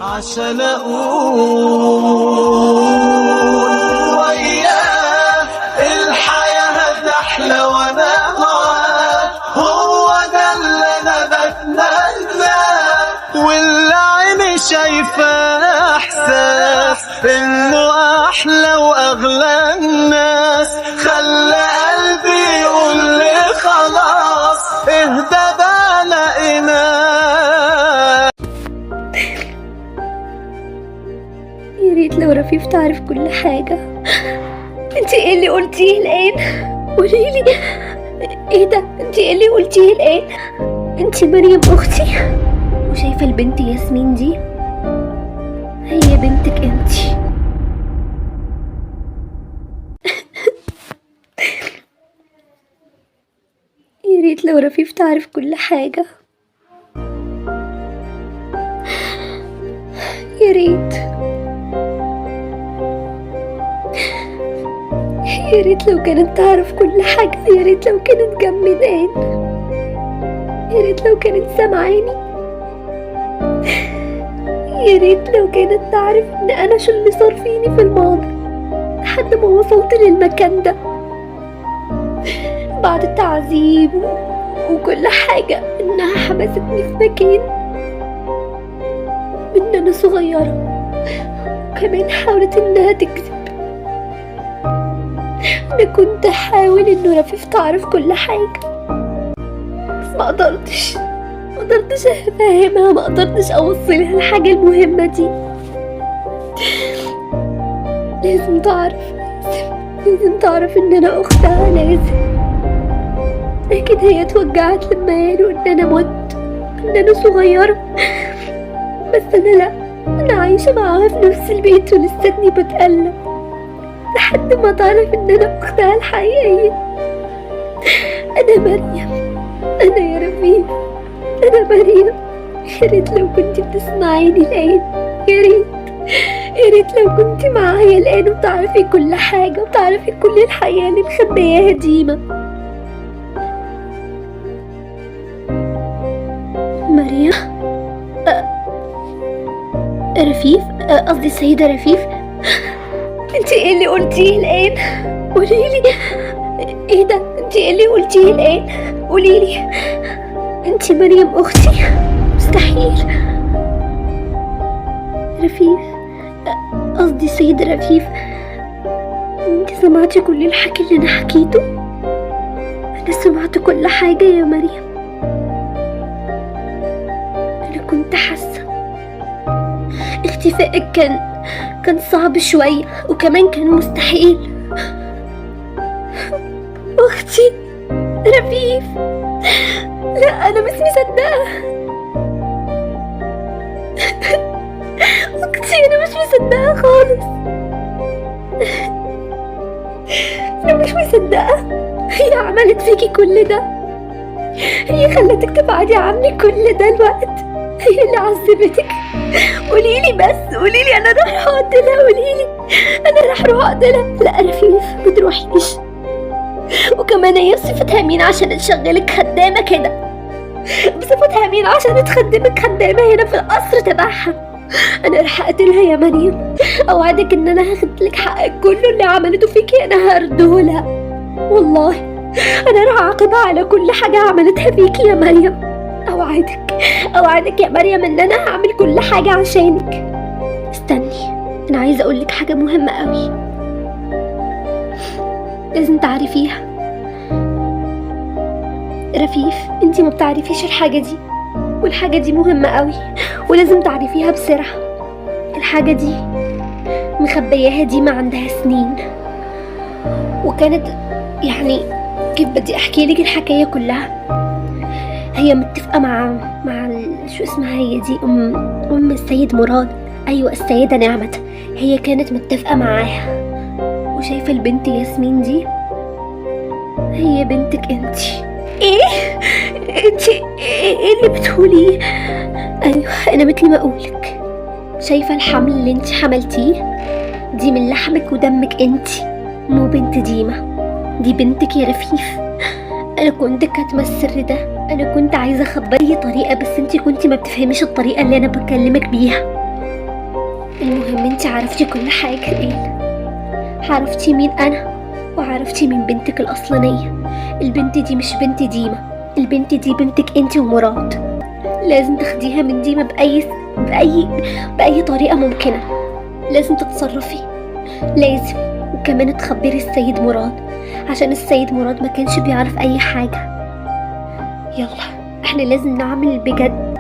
عشان اقول وياه الحياة هتحلى وانا معاه، هو ده اللي انا بتمناه، واللي عيني شايفاه احساس انه احلى واغلى الناس، خلى قلبي يقول لي خلاص اهدى بقى لقيناه. يا ريت لو رفيف تعرف كل حاجة. انت ايه اللي قلتيه الآن؟ قوليلي ايه ده؟ انت ايه اللي قلتيه الآن؟ انت مريم اختي، وشايفة البنت ياسمين دي هي بنتك انت. يا ريت لو رفيف تعرف كل حاجة، يا ريت، يا ريت لو كانت تعرف كل حاجة، يا ريت لو كانت جنبي الآن، يا ريت لو كانت سامعاني، يا ريت لو كانت تعرف إن أنا شو اللي صار فيني في الماضي لحد ما وصلت للمكان ده بعد التعذيب وكل حاجة، إنها حبستني في مكان من أنا صغيرة، وكمان حاولت إنها تكذب. أنا كنت أحاول إنه رفيف تعرف كل حاجة، بس ما قدرتش، ما قدرتش أفهمها، ما قدرتش أوصلها الحاجة المهمة دي. لازم تعرف، لازم تعرف إن أنا أختها، لازم. لكن هي اتوجعت لما قالوا إن أنا مت، إن أنا صغيرة، بس أنا لأ، أنا عايشة معاها في نفس البيت ولساتني بتألم لحد ما تعرف إن أنا أختها الحقيقية. أنا مريم، أنا يا رفيف، أنا مريم. يا ريت لو كنتي بتسمعيني الآن، يا ريت، يا ريت لو كنتي معايا الآن وتعرفي كل حاجة وتعرفي كل الحقيقة اللي مخبياها ديما. مريم، رفيف، قصدي السيدة رفيف، انت ايه اللي قلتيه الآن؟ قوليلي ايه ده؟ انت ايه اللي قلتيه الآن؟ قوليلي انت مريم اختي؟ مستحيل. رفيف، قصدي السيدة رفيف، انت سمعتي كل الحكي اللي انا حكيته؟ انا سمعت كل حاجة يا مريم. انا كنت حاسة اختفائك كان صعب شوية، وكمان كان مستحيل. أختي رفيف، لا أنا مش مصدقة. أختي أنا مش مصدقة خالص، أنا مش مصدقة. هي عملت فيكي كل ده، هي خلتك تبعدي عني كل ده الوقت، هي اللي عذبتك. قوليلي بس، قوليلي انا راح اروح اقتلها، قوليلي انا راح اروح اقتلها. لا رفيف ما تروحيش. وكمان هي بصفتها مين عشان تشغلك خدامه كده؟ بصفتها مين عشان تخدمك خدامه هنا في القصر تبعها؟ انا راح اقتلها يا مريم، اوعدك ان انا هاخد لك حقك كله اللي عملته فيكي، انا هرده لها والله. انا راح اعاقبها على كل حاجه عملتها فيكي يا مريم. اوعدك، اوعدك يا مريم ان انا هعمل كل حاجة عشانك. استني، انا عايزة اقولك حاجة مهمة قوي لازم تعرفيها. رفيف انتي ما بتعرفيش الحاجة دي، والحاجة دي مهمة قوي ولازم تعرفيها بسرعة. الحاجة دي مخبياها دي ما عندها سنين، وكانت يعني كيف بدي احكي لك الحكاية كلها. هي متفقة مع شو اسمها هي دي، أم السيد مراد، أيوة السيدة نعمت، هي كانت متفقة معاها. وشايفة البنت ياسمين دي هي بنتك انتي. ايه انتي ايه اللي بتقوليه؟ ايوه انا مثل ما اقولك، شايفة الحمل اللي انتي حملتيه دي من لحمك ودمك انتي، مو بنت ديما، دي بنتك يا رفيف. انا كنت كاتمه السر ده، انا كنت عايزه اخبيه طريقه، بس انتي كنتي ما بتفهميش الطريقه اللي انا بكلمك بيها. المهم انت عرفتي كل حاجة الآن، عرفتي مين أنا وعرفتي مين بنتك الأصلانية. البنت دي مش بنت ديما، البنت دي بنتك انت ومراد. لازم تاخديها من ديما بأي طريقة ممكنة. لازم تتصرفي، لازم. وكمان تخبري السيد مراد، عشان السيد مراد ما كانش بيعرف أي حاجة. يلا احنا لازم نعمل بجد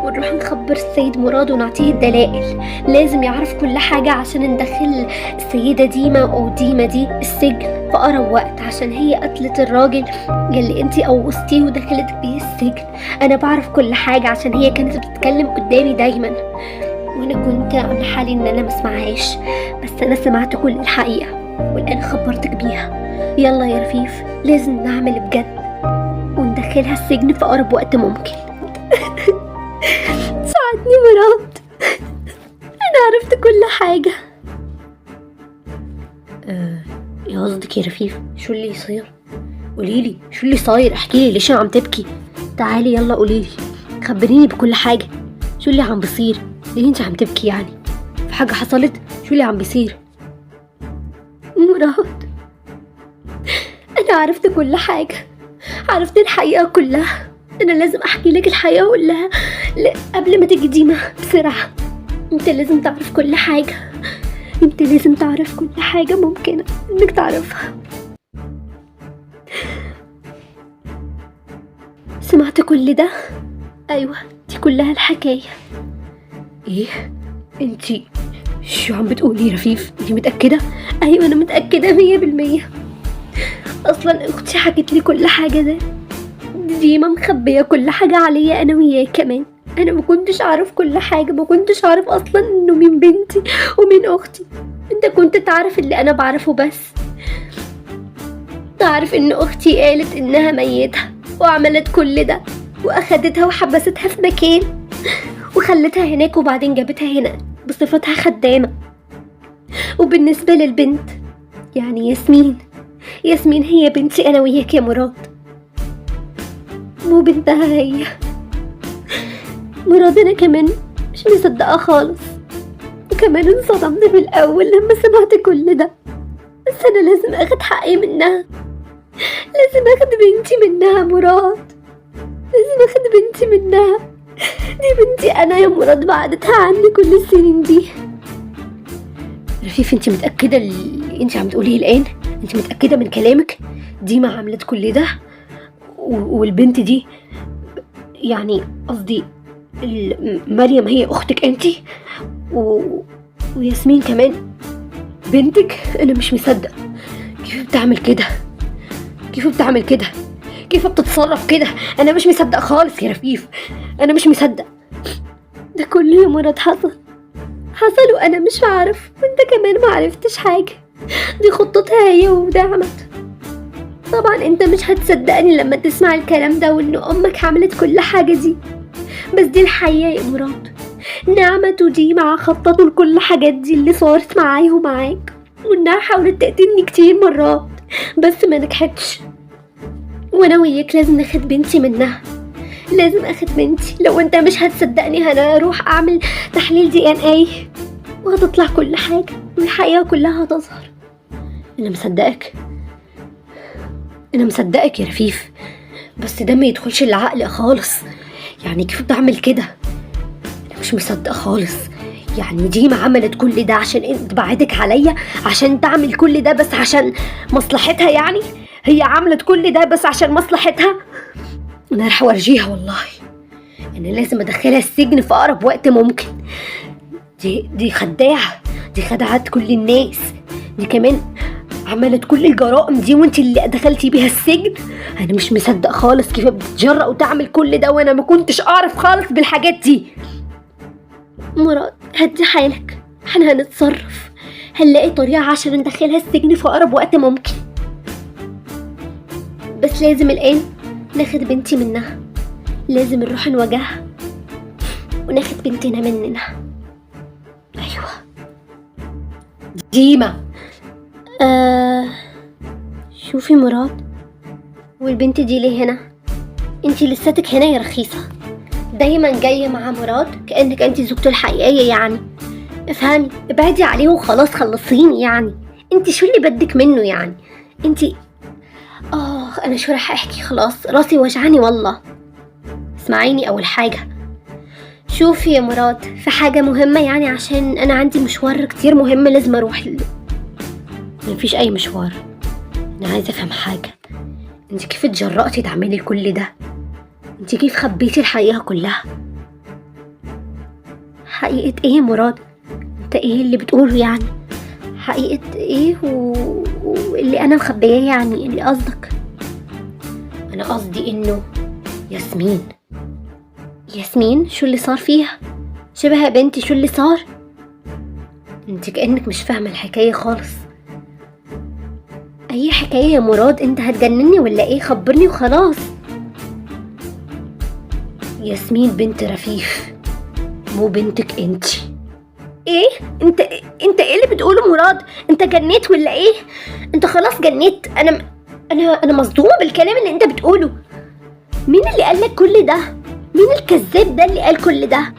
ونروح نخبر السيد مراد ونعطيه الدلائل. لازم يعرف كل حاجة عشان ندخل السيدة ديما أو ديما دي السجن في أقرب وقت، عشان هي قتلت الراجل اللي انتي قوصتيه ودخلت بيه السجن. أنا بعرف كل حاجة عشان هي كانت بتتكلم قدامي دايما، وأنا كنت عاملة حالي إن أنا مسمعهاش، بس أنا سمعت كل الحقيقة والآن خبرتك بيها. يلا يا رفيف، لازم نعمل بجد وندخلها السجن في أقرب وقت ممكن. ساعدني مراد، أنا عرفت كل حاجة. ايه قصدك يا رفيف؟ شو اللي يصير؟ قوليلي شو اللي صاير، احكيلي ليش عم تبكي. تعالي يلا قوليلي، خبريني بكل حاجة. شو اللي عم بصير؟ ليه انت عم تبكي يعني؟ في حاجة حصلت؟ شو اللي عم بيصير؟ مراد، أنا عرفت كل حاجة، عرفت الحقيقة كلها. أنا لازم أحكي لك الحقيقة كلها قبل ما تيجي ديما. بسرعة، أنت لازم تعرف كل حاجة، أنت لازم تعرف كل حاجة ممكنة إنك تعرفها. سمعت كل ده؟ أيوة، دي كلها الحكاية. إيه؟ أنتي شو عم بتقولي يا رفيف؟ أنتي متأكدة؟ أيوة أنا متأكدة 100%. أصلا أختي حكت لي كل حاجة. ده ديما مخبية كل حاجة عليا أنا وياه كمان. أنا ما كنتش أعرف كل حاجة، ما كنتش أعرف أصلا إنه مين بنتي ومين أختي. أنت كنت تعرف اللي أنا بعرفه بس، تعرف إن أختي قالت إنها ميتة وعملت كل ده وأخدتها وحبستها في مكان وخلتها هناك وبعدين جابتها هنا بصفتها خدامة. وبالنسبة للبنت يعني ياسمين، ياسمين هي بنتي أنا وياك يا مراد، مو بنتها هي. مراد أنا كمان مش مصدقة خالص، وكمان انصدمت في الأول لما سمعت كل ده، بس أنا لازم أخد حقي منها، لازم أخد بنتي منها مراد، لازم أخد بنتي منها. دي بنتي أنا يا مراد، بعدتها عني كل السنين دي. رفيف انت متأكدة اللي انت عم تقوليه الآن؟ انت متأكدة من كلامك؟ ديما عملت كل ده والبنت دي يعني قصدي مريم هي أختك انت وياسمين كمان بنتك؟ أنا مش مصدق، كيف بتعمل كده؟ كيف بتعمل كده؟ كيف بتتصرف كده؟ أنا مش مصدق خالص يا رفيف، أنا مش مصدق. ده كله يا مراد حصل وأنا مش عارف، وأنت كمان ما عرفتش حاجة. دي خطتها هي ودعمت. طبعا أنت مش هتصدقني لما تسمع الكلام ده وإن أمك عملت كل حاجة دي، بس دي الحقيقة يا مراد. نعمة وديما خططوا لكل حاجات دي اللي صارت معايا ومعاك، وإنها حاولت تقتلني كتير مرات بس ما نجحتش. وأنا وياك لازم ناخد بنتي منها، لازم اخد بنتي. لو انت مش هتصدقني انا اروح اعمل تحليل DNA وهتطلع كل حاجة والحقيقة كلها هتظهر. انا مصدقك، انا مصدقك يا رفيف، بس ده ما يدخلش العقل خالص. يعني كيف بتعمل كده؟ انا مش مصدقه خالص. يعني ديما عملت كل ده عشان تبعدك عليا، عشان تعمل كل ده بس عشان مصلحتها؟ يعني هي عملت كل ده بس عشان مصلحتها؟ انا راح اورجيها والله، انا لازم ادخلها السجن في اقرب وقت ممكن. دي خداعه، دي خدعت كل الناس، دي كمان عملت كل الجرائم دي وانت اللي دخلتي بيها السجن. انا مش مصدق خالص كيف بتتجرأ وتعمل كل ده وانا ما كنتش اعرف خالص بالحاجات دي. مراد هدي حالك، احنا هنتصرف، هنلاقي طريقه عشان ندخلها السجن في اقرب وقت ممكن، بس لازم الان ناخد بنتي منها، لازم نروح نواجهها وناخد بنتنا مننا. ايوه ديما. شوفي مراد، والبنت دي ليه هنا؟ انتي لساتك هنا يا رخيصة، دايما جاية مع مراد كأنك انتي زوجته الحقيقية. يعني افهمي، ابعدي عليه وخلاص، خلصيني يعني. انت شو اللي بدك منه يعني؟ انت انا شو رح احكي، خلاص راسي وجعاني والله. اسمعيني اول حاجة، شوفي يا مراد، في حاجة مهمة يعني، عشان انا عندي مشوار كتير مهم لازم اروح له. مفيش اي مشوار، انا عايزة افهم حاجة، انت كيف اتجرأتي تعملي كل ده؟ انت كيف خبيتي الحقيقة كلها؟ حقيقة ايه يا مراد؟ انت ايه اللي بتقوله يعني؟ حقيقة ايه واللي انا مخبياه يعني؟ اللي قصدك؟ انا قصدي انه ياسمين. ياسمين شو اللي صار فيها؟ شبه بنتي، شو اللي صار؟ انت كأنك مش فاهمة الحكاية خالص. اي حكاية يا مراد؟ انت هتجنني ولا ايه؟ خبرني وخلاص. ياسمين بنت رفيف، مو بنتك انت. ايه؟ انت ايه اللي بتقوله مراد؟ انت جنيت ولا ايه؟ انت خلاص جنيت. انا مصدومة بالكلام اللي انت بتقوله. مين اللي قال لك كل ده؟ مين الكذاب ده اللي قال كل ده؟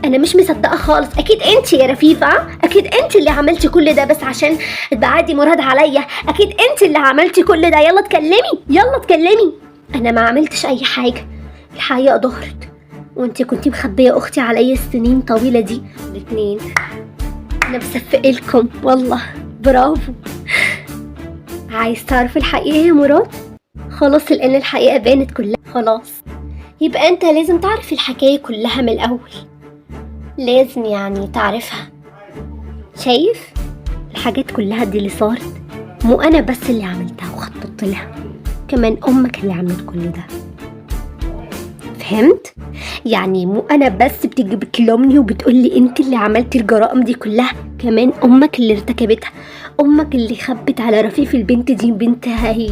انا مش مصدقه خالص. اكيد انت يا رفيفه، اكيد انت اللي عملتي كل ده بس عشان تبعدي مراد عليا. اكيد انت اللي عملتي كل ده. يلا اتكلمي، يلا اتكلمي. انا ما عملتش اي حاجة، الحقيقة ظهرت، وانت كنتي مخبيه اختي عليا السنين طويلة دي. الاتنين انا بصفق لكم والله، برافو. عايز تعرف الحقيقة يا مراد؟ خلاص الان الحقيقة بانت كلها خلاص. يبقى انت لازم تعرف الحكاية كلها من الاول، لازم يعني تعرفها. شايف الحاجات كلها دي اللي صارت، مو انا بس اللي عملتها وخططت لها، كمان امك اللي عملت كل ده. فهمت؟ يعني مو انا بس بتيجي بتلومني وبتقولي انت اللي عملتي الجرائم دي كلها، كمان امك اللي ارتكبتها، امك اللي خبت على رفيف البنت دي بنتها هي،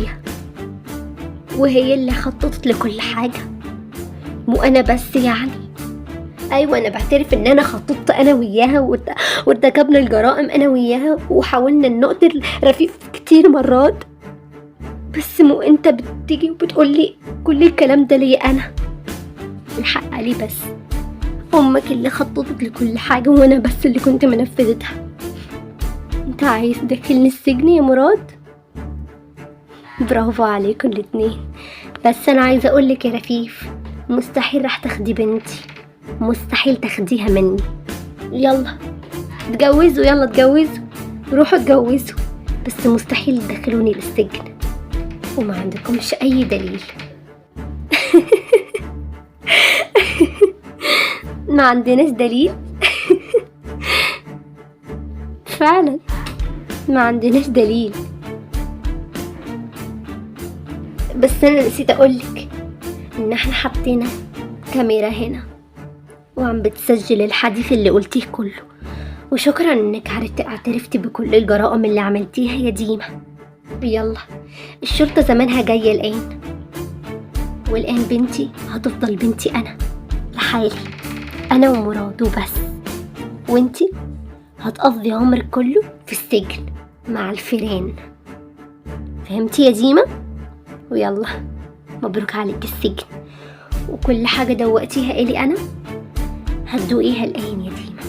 وهي اللي خططت لكل حاجة، مو انا بس يعني. ايوه انا بعترف ان انا خططت انا وياها وارتكبنا الجرائم انا وياها، وحاولنا نقتل رفيف كتير مرات، بس مو انت بتيجي وبتقولي كل الكلام ده ليا انا. الحق عليه بس، امك اللي خططت لكل حاجة وانا بس اللي كنت منفذتها. انت عايز تدخلني السجن يا مراد؟ برافو عليكم الاتنين. بس انا عايزه اقولك يا رفيف، مستحيل راح تاخدي بنتي، مستحيل تاخديها مني. يلا اتجوزوا، يلا اتجوزوا، روحوا اتجوزوا، بس مستحيل تدخلوني للسجن وما عندكمش اي دليل. ما عندناش دليل. فعلا ما عندناش دليل. بس انا نسيت اقولك ان احنا حطينا كاميرا هنا وعم بتسجل الحديث اللي قلتيه كله، وشكرا انك اعترفتي بكل الجرائم اللي عملتيها يا ديما. يلا الشرطة زمانها جاية الآن، والآن بنتي هتفضل بنتي أنا لحالي، أنا ومراد وبس، وانتي هتقضي عمرك كله في السجن مع الفيران. فهمتي يا ديما؟ ويلا مبروك عليك السجن، وكل حاجة دوقتيها إلي أنا هتدوقيها الآن يا ديما.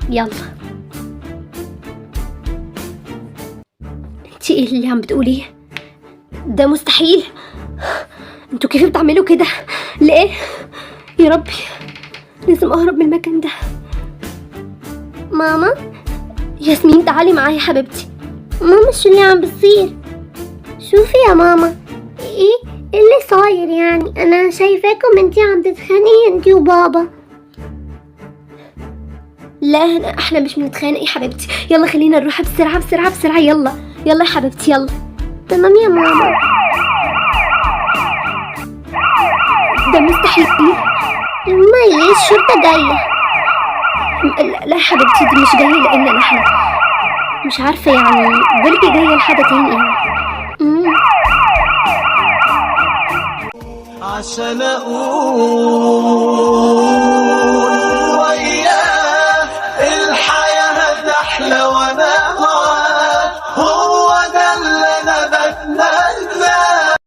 يلا. انتي ايه اللي عم بتقوليه ده؟ مستحيل، انتوا كيف بتعملوا كده؟ ليه؟ يا ربي لازم اهرب من المكان ده. ماما ياسمين تعالي معايا حبيبتي. ماما شو اللي عم بصير؟ شوفي يا ماما ايه اللي صاير يعني، انا شايفاكم انتي عم تتخانقي انتي وبابا. لا احنا مش بنتخانق يا حبيبتي، يلا خلينا نروح بسرعة بسرعة بسرعة. يلا يلا يا حبيبتي يلا. تمام يا ماما. ده مستحيل. يما ليه الشرطة جاية؟ لا يا حبيبتي دي مش جاية لان احنا مش عارفة يعني، بلكي جاية لحد تاني يعني. عشان اقول